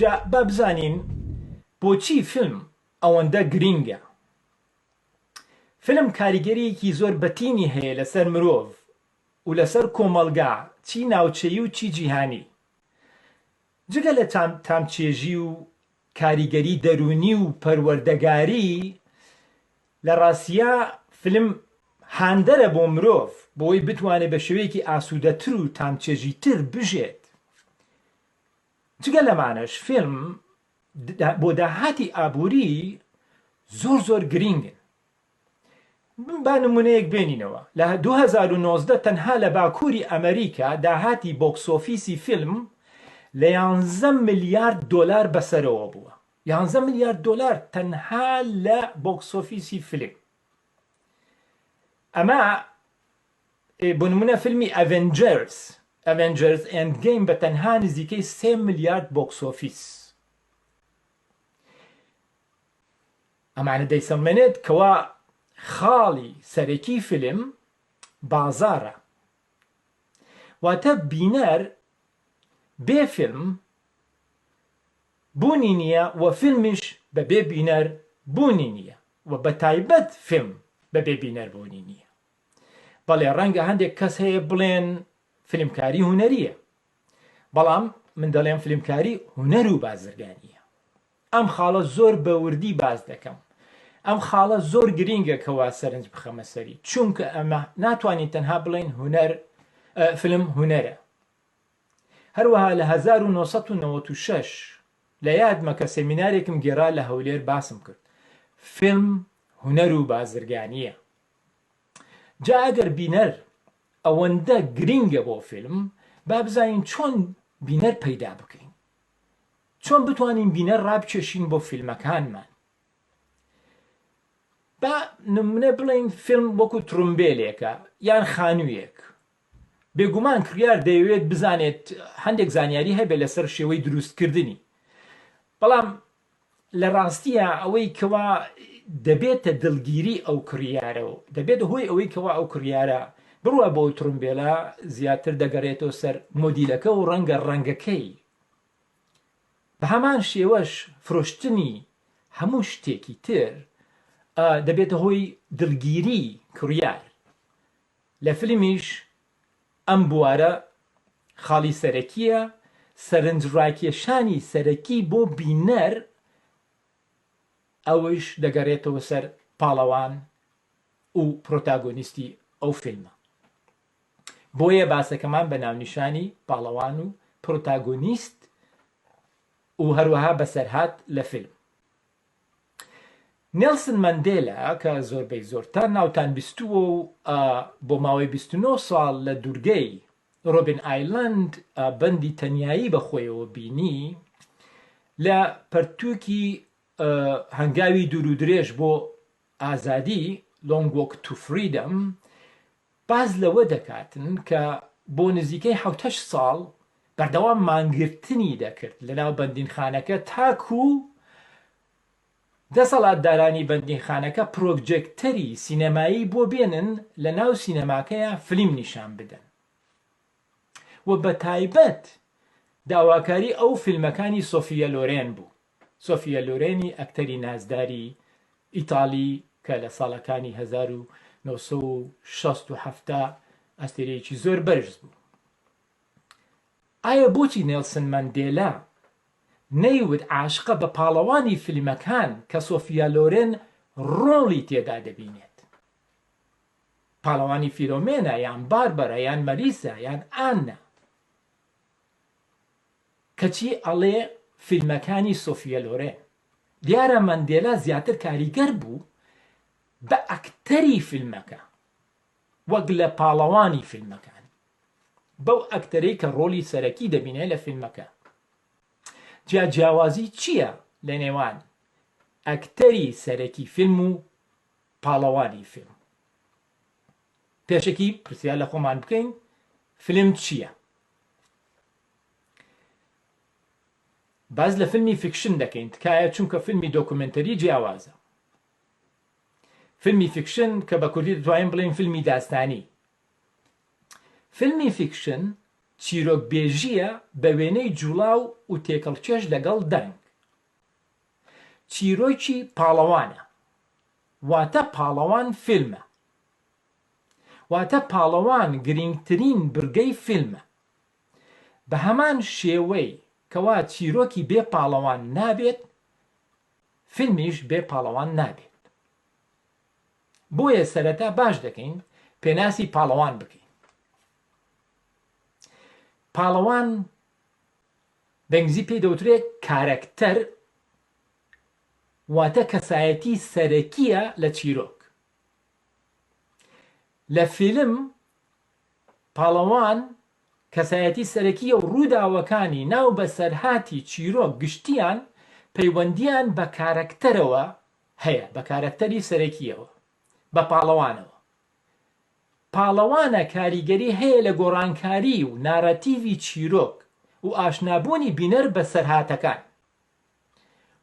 جا با بزانین بۆچی فیلم ئەوەندە گرینگە؟ فیلم کاریگەریەکی زۆر بەتینی هەیە لەسەر مرۆڤ و لەسەر کۆمەڵگا چی ناوچەیی و چی جیهانی. جگە لە تامچێژی و کاریگەری دەروونی و پەروەردەگاری، لە ڕاستیا فیلم هاندەرە بۆ مرۆڤ بۆی بتوانێت بە شێوەیەکی ئاسوودەتر و تامچێژیتر بژێت. جگە لەمانەش فیلم بۆ داهاتی ئابووری زۆر زۆر گرینگن. با نمونەیەک بێنینەوە، لە 2019 تەنها لە باکووری ئەمریکا داهاتی box office ی فیلم لە یانزە ملیارد دۆلار بەسەرەوە بووە. یانزە ملیارد دۆلار تەنها لە box office ی فیلم. ئەمە بۆ نمونە فیلمی Avengers، Avengers Endgame بە تەنها نزیکەی سێ ملیارد box office. ئەمانە دەیسەلمێنێت کەوا خاڵی سەرەکی فیلم بازاڕە. واتە بینەر بێ فیلم بوونی نییە و فیلمیش بە بێ بینەر بوونی نییە و بە تایبەت فیلم بە بێ بینەر بوونی نییە. بەڵێ ڕەنگە هەندێک کەس هەیە بڵێن فیلمکاری هونەرییە، بەڵام من دەڵێم فیلمکاری هونەر و بازرگانییە. ئەم خاڵە زۆر بە وردی باس دەکەم. ئەم خاڵە زۆر گرینگە کەوا سەرنج بخەمە سەری، چونکە ئەمە ناتوانین تەنها بڵێین هونەر فیلم هونەرە. هەروەها لە 1996 لە یادمە کە سێمینارێکم گێڕا لە هەولێر باسم کرد فیلم هونەر و بازرگانییە. جا ئەگەر بینەر ئەوەندە گرینگە بۆ فیلم، با بزانین چۆن بینەر پەیدا بکەین؟ چۆن بتوانین بینەر ڕابکێشین بۆ فیلمەکانمان؟ با نمونە بڵێین فیلم وەکو ترومبێلێکە یان خانوویەک، بێگومان کڕیار دەیەوێت بزانێت هەندێک زانیاری هەبێت لەسەر شێوەی دروستکردنی، بەڵام لە ڕاستیا ئەوەی کەوا دەبێتە دڵگیری ئەو کڕیارە و دەبێتە هۆی ئەوەی کەوا ئەو کڕیارە بڕوا بۆ ئەو تڕومبێلە زیاتر دەگەڕێتەوە سەر مۆدیلەکە و ڕەنگە ڕەنگەکەی. بە هەمان شێوەش فرۆشتنی هەموو شتێکی تر دەبێتە هۆی دڵگیری کڕیار. لە فیلمیش ئەم بوارە خاڵی سەرەکییە، سەرنجڕاکێشانی سەرەکی بۆ بینەر، ئەوەیش دەگەرێتەوە سەر پاڵەوان و پرۆتاگۆنیستی ئەو فیلمە. بۆیە باسەکەمان بە ناونیشانی پاڵەوان و پرۆتاگۆنیست و هەروەها بەسەرهات لە فیلم. نێڵسن مەندێلا کە زۆربەی زۆرتان ناوتان بیستووە و بۆ ماوەی 29 ساڵ لە دوورگەی ڕۆبن ئایلەند بەندی تەنیایی بە خۆیەوە بینی، لە پەرتووکی هەنگاوی دوور و درێژ بۆ ئازادی، Long Walk to Freedom، باس لەوە دەکاتن کە بۆ نزیکەی حەوت هەشت ساڵ بەردەوام مانگرتنی دەکرد لەناو بەندینخانەکە تاکوو دەسەڵاتدارانی بەندینخانەکە پرۆجێکتەری سینەمایی بۆ بێنن لەناو سینەماکەیا فلیم نیشان بدەن و بەتایبەت داواکاری ئەو فیلمەکانی سۆفیە لۆرێن بوو. سۆفیە لۆرێنی ئەکتەری نازداری ئیتاڵی کە لە ساڵەکانی 1960 ئەستێرەیەکی زۆر بەرز بوو. ئایا بۆچی نێڵسن مەندێلا نەیوت عاشقە بە پاڵەوانی فیلمەکان کە سۆفیا لۆرێن ڕۆڵی تێدا دەبینێت؟ پاڵەوانی فیلۆمێنا یان باربەرا یان مەریسا یان ئاننا؟ کەچی ئەڵێ فیلمەکانی سۆفیە لۆرێن. دیارە مەندێلا زیاتر کاریگەر بوو بە ئەکتەری فیلمەکە وەک لە پاڵەوانی فیلمەکان، بەو ئەکتەرەی کە ڕۆڵی سەرەکی دەبینێ لە فیلمەکە. جا جیاوازی چییە لە نێوان ئەکتەری سەرەکی فیلم و پاڵەوانی فیلم؟ پێشەکی پرسیار لە خۆمان بکەین فیلم چییە؟ باس لە فیلمی fiction دەکەین تکایە چونکە فیلمی documentary جیاوازە. فیلمی fiction کە بە کوردی دەتوانین بڵێین فیلمی داستانی. فیلمی fiction. چیرۆکبێژییە بە وێنەی جوڵاو و تێکەڵکێش لەگەڵ دەنگ. چیرۆکی پاڵەوانە. واتە پاڵەوان فیلمە. واتە پاڵەوان گرینگترین بڕگەی فیلمە. بە هەمان شێوەی کەوا چیرۆکی بێ پاڵەوان نابێت، فیلمیش بێ پاڵەوان نابێت. بۆیە سەرەتا باش دەکەین پێناسی پاڵەوان بکەین. پاڵەوان بە ئینگلیزی پێی دەوترێت کارەکتەر واتە کەسایەتی سەرەکییە لە چیرۆک. لە فیلم پاڵەوان کەسایەتی سەرەکییە و ڕووداوەکانی ناو بەسەرهاتی چیرۆک گشتیان پەیوەندییان بە کارەکتەرەوە هەیە، بە کارەکتەری سەرەکییەوە، بە پاڵەوانەوە. پاڵەوانە کاریگەری هەیە لە گۆڕانکاری و ناراتیڤی چیرۆک و ئاشنابوونی بینەر بە سەرهاتەکان.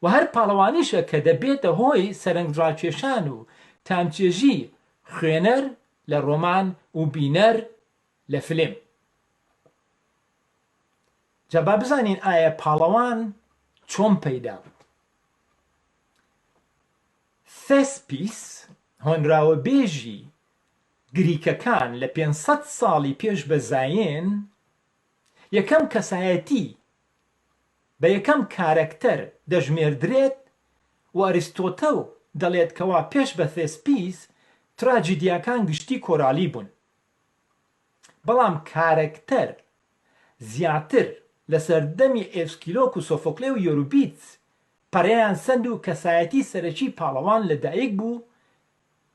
وە هەر پاڵەوانیشە کە دەبێتە هۆی سەرنجڕاکێشان و تامچێژی خوێنەر لە ڕۆمان و بینەر لە فلیم. جا با بزانین ئایا پاڵەوان چۆن پەیدا بوو؟ ثێسپیس، هۆنراوەبێژی گریکەکان لە 500 ساڵی پێش بە زایین، یەکەم کەسایەتی بە یەکەم کارەکتەر دەژمێردرێت و ئەریستۆتل دەڵێت کەوا پێش بە ثێسپیس تراجیدیاکان گشتی کۆرالی بوون. بەڵام کارەکتەر زیاتر لە سەردەمی ئێسکیلۆک و سۆفۆکلێ و یۆروبیدس پەرەیان سەند و کەسایەتی سەرەکی پاڵەوان لە دایک بوو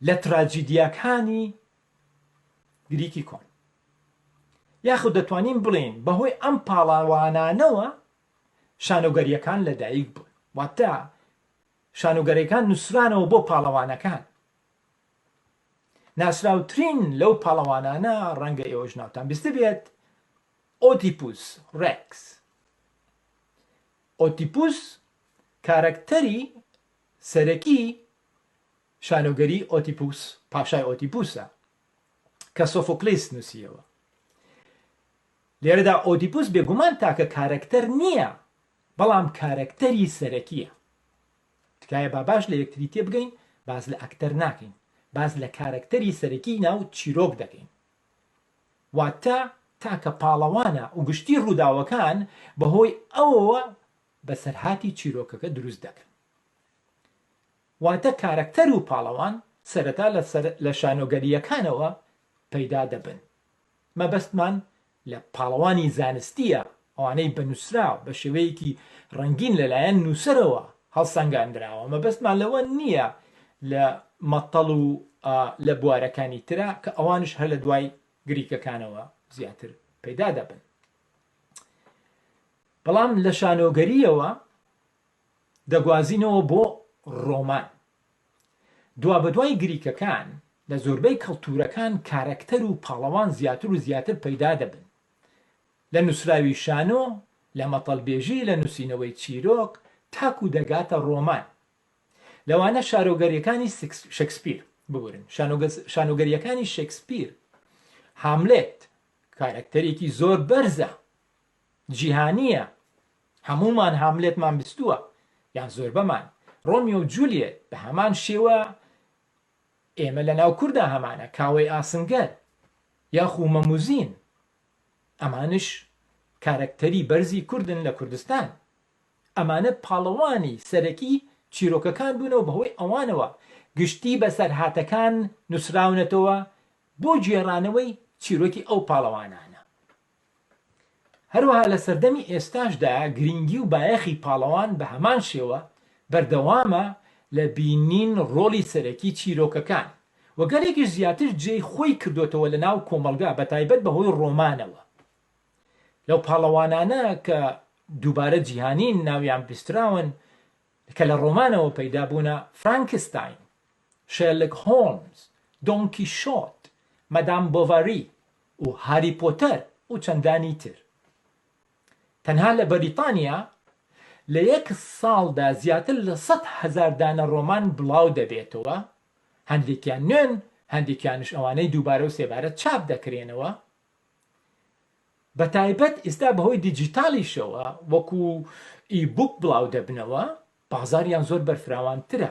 لە تراجیدیاکانی گریکی کۆن. یاخود دەتوانین بڵێین بەهۆی ئەم پاڵەوانانەوە شانۆگەرییەکان لە دایک بوون. واتە شانۆگەرییەکان نووسرانەوە بۆ پاڵەوانەکان. ناسراوترین لەو پاڵەوانانە ڕەنگە ئێوەش ناوتان بیستبێت، ئۆدیپوس ڕێکس. ئۆدیپوس کارەکتەری سەرەکی شانۆگەری ئۆدیپوس، پاشای ئۆدیپوسە کە سۆفۆکلیس نووسیەوە. لێرەدا ئۆدیپوس بێگومان تاکە کارەکتەر نییە، بەڵام کارەکتەری سەرەکییە. تکایە با باش لە یەکتری تێبگەین، باس لە ئەکتەر ناکەین، باس لە کارەکتەری سەرەکی ناو چیرۆک دەکەین. واتە تاکە پاڵەوانە و گشتی ڕووداوەکان بەهۆی ئەوەوە بەسەرهاتی چیرۆکەکە دروست دەکەن. واتە کارەکتەر و پاڵەوان سەرەتا لە شانۆگەرییەکانەوە پەیدا دەبن. مەبەستمان لە پاڵەوانی زانستییە، ئەوانەی بە نووسراو، بە شێوەیەکی ڕەنگین لەلایەن نووسەرەوە هەڵسەنگاندراوە، مەبەستمان لەوە نییە لە مەتەڵ و لە بوارەکانی ترا کە ئەوانش هەر لە دوای گریکەکانەوە زیاتر پەیدا دەبن. بەڵام لە شانۆگەرییەوە دەگوازینەوە بۆ ڕۆمان. دوابەدوای گریکەکان، لە زۆربەی کەڵتوورەکان کارەکتەر و پاڵەوان زیاتر و زیاتر پەیدا دەبن. لە نووسراوی شانۆ، لە مەتەڵبێژی، لە نووسینەوەی چیرۆک، تاکوو دەگاتە ڕۆمان. لەوانە شارۆگەرییەکانی شکسپیر، ببورن، شانۆگەرییەکانی شکسپیر، هاملێت، کارەکتەرێکی زۆر بەرزە، جیهانییە، هەموومان هاملێتمان بیستووە، یان زۆربەمان، ڕۆمیۆ و جولیێت، بە هەمان شێوە ئێمە لە ناو کوردا هەمانە، کاوەی ئاسنگەر، یاخو مەموزین، ئەمانش کارەکتەری بەرزی کوردن لە کوردستان. ئەمانە پاڵەوانی سەرەکی چیرۆکەکان بوونە و بەهۆی ئەوانەوە گشتی بەسەرهاتەکان نووسراونەتەوە بۆ گێڕانەوەی چیرۆکی ئەو پاڵەوانانە. هەروەها لە سەردەمی ئێستاشدا گرینگی و بایەخی پاڵەوان بە هەمان شێوە بەردەوامە لە بینین ڕۆڵی سەرەکی چیرۆکەکان و گەلێکیش زیاتر جێی خۆی کردۆتەوە لە ناو کۆمەڵگا بە تایبەت بە هۆی ڕۆمانەوە لەو پاڵەوانانە کە دووبارە جیهانین ناویان بیستراون کە لە ڕۆمانەوە پەیدا بوونە فرانکستاین، شێرلک هۆڵمز، دۆن کیشۆت، مەدام بۆڤاری و هاری پۆتەر و چەندانی تر. تەنها لە بەریتانیا لە یەک ساڵدا زیاتر لە 100,000 دانە ڕۆمان بڵاو دەبێتەوە، هەندێکیان نوێن، هەندێکیانش ئەوانەی دووبارە و سێبارە چاپ دەکرێنەوە. بەتایبەت ئیستا بەهۆی دیجیتاڵیشەوە وەکو ئی بوک بڵاو دەبنەوە بازاریان زۆر بەرفراوانترە.